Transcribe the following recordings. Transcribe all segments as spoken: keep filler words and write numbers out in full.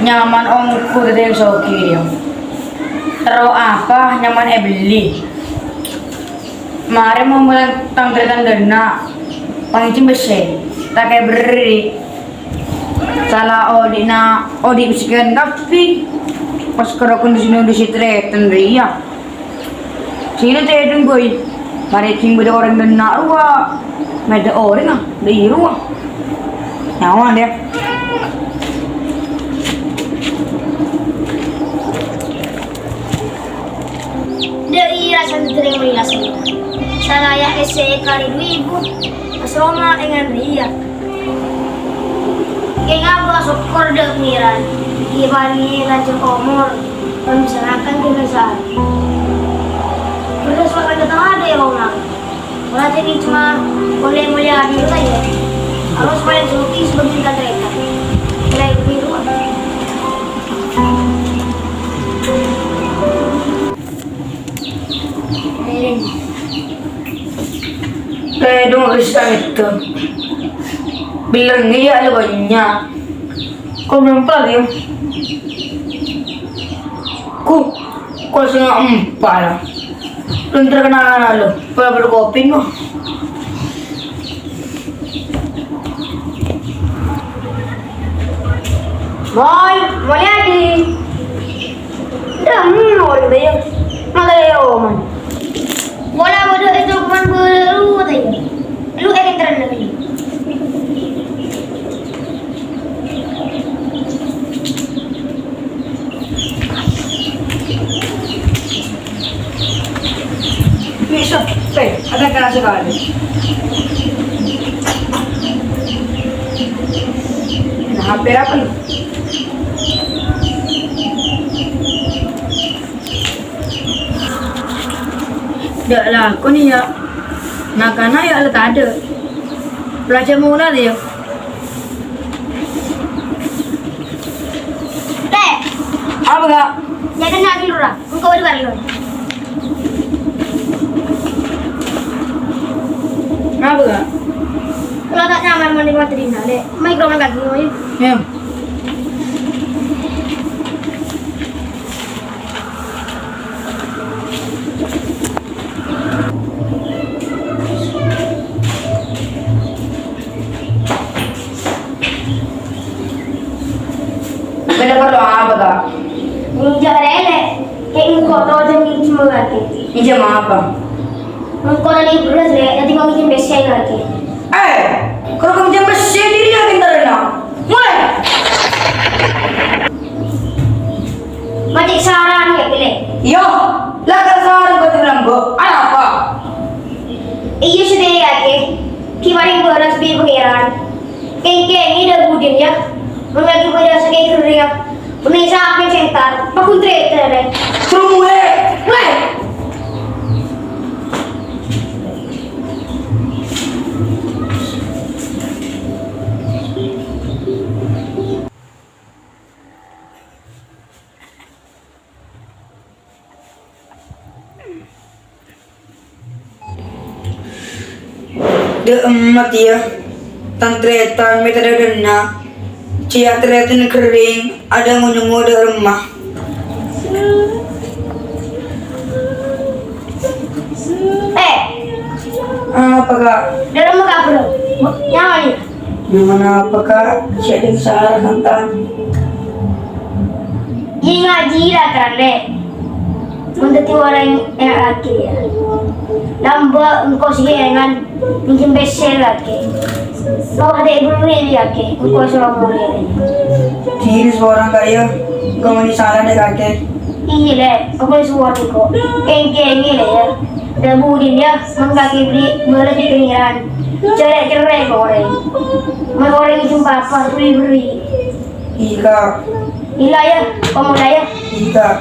Nyaman ongghu dhâddhi orèng soghi, Rio. Terro apa nyaman èbelli. Marè momolan tan-tarètan dâ' enna', pangèncèm pèssè, ta' kèya berri'. Sala odi'na, odi' bhâsekkan kabbhi. Pas karo kondisina odi' sè tarètan rèya. Sèna tèdung, boy. Marè ghi' bâdâ orèng dâ' enna' rowa. Mèdâ orèng, ah, dâ' iyâ rowa. Nyaman, yâ. Dâ' iyâ, santrè mèlas. Saraya essè kali dhu èbu. Pas roma èngan rèya. Kèng abâ' sokkor dâ' Pangèran, èparèngè lanjhâng omor, bân bisa ngakan kèng sè. Bherrâs makan dâteng adâ' è roma. Ora jhâ' coma ollè molja adâ' saja. Harus paling soghi sebagai tan-tarètan. Mulai biru. Tèdung rèsta èto. Bilângè yâ la bânnya'. Kok belum pelat yâ? Ku, kok sènga' empal. Belum terkenal lo. Pola berkopi no. Boy, Mulyadi. Dâ' emma, Boy, bâjâ. Malah ya, Oman. Wala bodoh itu cuman baru tadi. Lu erin terus lagi. Bisa, teh, ada kena sekali. Nah, hampir apa nih? Dâ' lako nè, yâ. Makana yâ la tadâ'. Raja mula deh, yâ. Teh. Apa, Kak? Jâ' kenna' dulu, Ra. Engko' bâdâ parlo. Kenapa, Kak? Kalau tak nyaman mending mati di sana, Lek. Mai ke rumah kaki, Boy. Ya. Bâdâ parlo apa, Kak? Nginjhâ' rèlè, kè engko' tojjhâ nginjhâ' mangkè. Nginjhâ' apa? Engko' tadâ' bherrâs, Lè', dâddhi engko' nginjhâ' pèssè, Lè'. Eh, karo nginjhâ' pèssè, diri yâ pintarra. Mulai! Ma' cè' saran yâ, Lè'. Iyâ, la kasar kok dilambâ'. Arapa? Iyâ, satèya, Kè. Ghi' parèng bherrâs bi' Pangèran. Kèng-kèngè dâ' budina, yâ. Mon lagi bherrâs kè ghârrèng, yâ. Mon sapa sè entar, paghun trè-, trè-, trè. Trè, trè. Dâ' emma tèya, tan-tarètan mè' tadâ' dâ' enna', cè' tan-tarètan ghârrèng, adâ' ngonyomo dâ' remma. Eh. Apa, Kak? Dâ' remma, Kak, bro. Nyaman, yâ? Nyaman apa, Kak? Cè' dâ' sara, Kak. Iyâ, ngajhi la, Kak, Lè'. Mon dâddhi orèng ènga' lakè, yâ. Lambâ' engko' sè èngan nginjhâm pèssè lakè. Lo' adâ' bherri' lakè, engko' soro molè. Diri seorang kaya, engko' mènè sala dâ' kakè. Iyâ, Lè', engko' soro engko'. Kèng-kèngè, Lè', yâ. Dâ' budina, yâ, mon kakè bherri' bâlâ bi' Pangèran. Cerrè'-cerrè' ka orèng. Mon orèng nginjhâm apa, tolè bherri'. Iyâ, Kak. Iyâ, yâ. Kamu lah, yâ. Iyâ, Kak.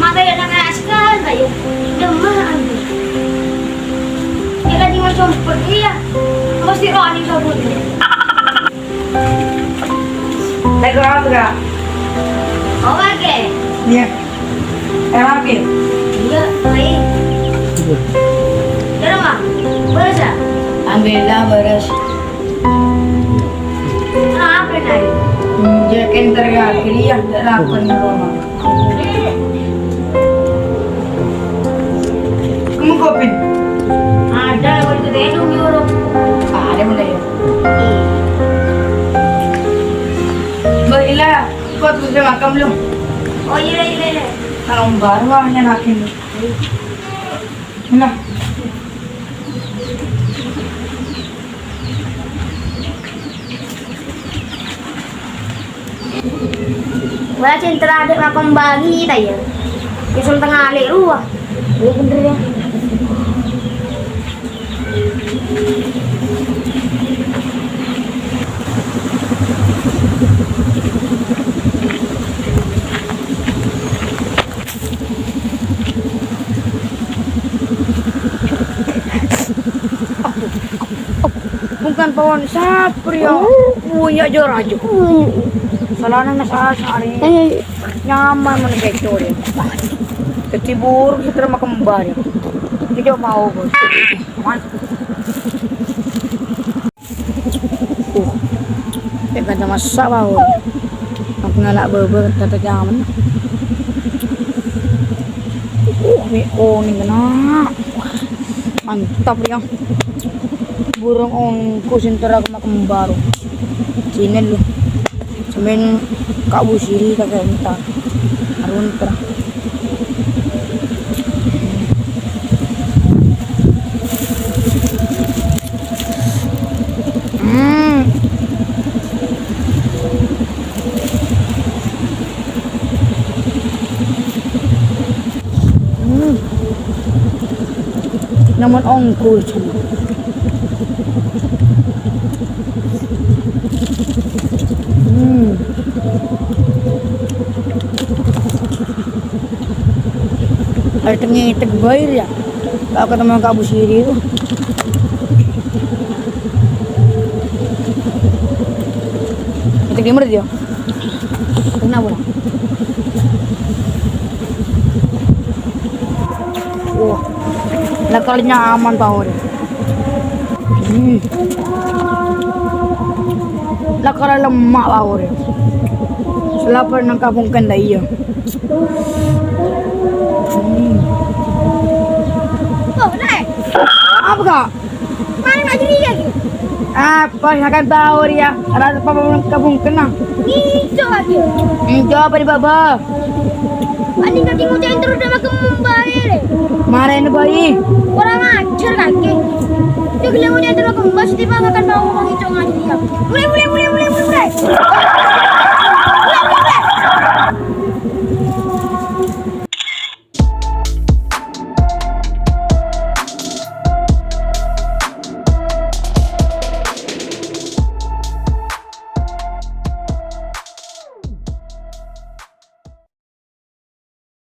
Mata ya, nak, nak, sekarang kayu. Demah, ambil. Ya, kan, tinggal sompet, iya. Mesti roh, ini sabun. Saya kurang apa, Kak? Oh, pakai? Iya. Saya mampir. Iya, baik. Iya. Udah, Mak. Beres, ya? Alhamdulillah, beres. Kenapa, Nay? Hmm, dia kan teriak, dia tidak lapar di rumah. Kamu kopi? Ada, kalau itu teh, dong, nyuruh. Ada, mana ya? Mbak Ila, kok tuh saya makan belum? Oh, iya, iya, iya. Kalau baru hanya nakin. Nah. Wah, centra adek makon bagi ta, ya? Nyusul tengah alik rowa. Iya, bener, ya. Bungkana pon saper ya. Punya jor aja. Salana nasa sari. Nyaman men keco ya. Jadi burung seterma kembar ya. Tidak mau, Bos. Aman. Uh, ya kan sama sak, Pak. Aku ngalak bebe, kata jangan. Uh, mi kuning kena. Mantap, ya. Burung ongko sing tera kema kembar. Sini lu. Semen Kak Busiri kakek minta. Arun tera. Hmm. Hmm. Nyaman ongko, cuma. Hmm. Ada tengah-tengah bayar ya. Kalau ketemu Kak Busiri itu. Itu gimana dia? Kenapa? Wah, lakar nyaman, Pak, ore. Hmm. Lakar lemak, Pak, ore. Selaper nang kabungkana, iya. Hmm. Oh, Nay. Apa, Kak? Mana nak jadi lagi? Apa, ya kan tahu dia. Rasa apa kabungkana? Hijau lagi. Hijau apa di bawah? Ani tadi ngucapin terus sama kembali. Marah ini, Boy. Kurang ajar, kaki. Dia gila ngucapin terus kembali, tiba makan bawang hijau aja.